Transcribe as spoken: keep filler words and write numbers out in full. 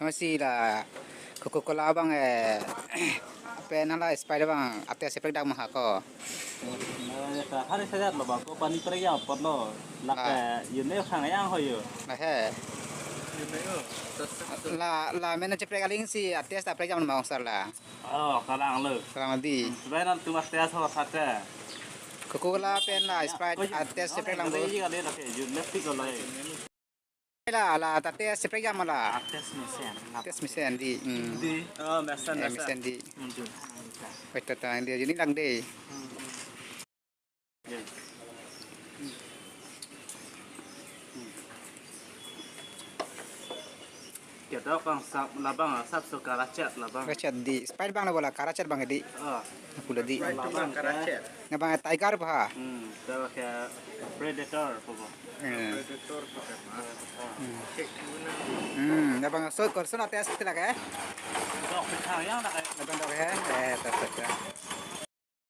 Masi la Coca-Cola abang eh pen hala Sprite abang a-taste separate dak ma ha ko. Hari saja lo bang, ko pani prekjam apotlo. Lake yune khang yang ho yo. Lahe. La la mena cheprek aling si a-taste ta prekjam ma ong sar la. Oh, kalang lo. Kalang di. Sebenarnya nanti mas tes ho sate. Coca-Cola pen la Sprite a-taste separate lang bo. Ini kali lake yune tik lo. La la ta-taste separate jam la. A-taste mesen. A-taste mesen di. Hmm. Di. Oh, mesen Eh, mesen. Mesen di. Muncul. Wait ta ta dia jadi lang de. Kita kang sap labang sap so karachet labang. Karachet di. Sprite abang la bo la karachet abang di. Ah, Pula di. labang karachet. Na abang Tiger pa ha. Hmm, kalau kayak Predator apa? Hmm. Predator pakai mask. Hmm, na abang so kursun a-taste la ke. Dok pithang yang nak kayak Na abang dok he. Eh,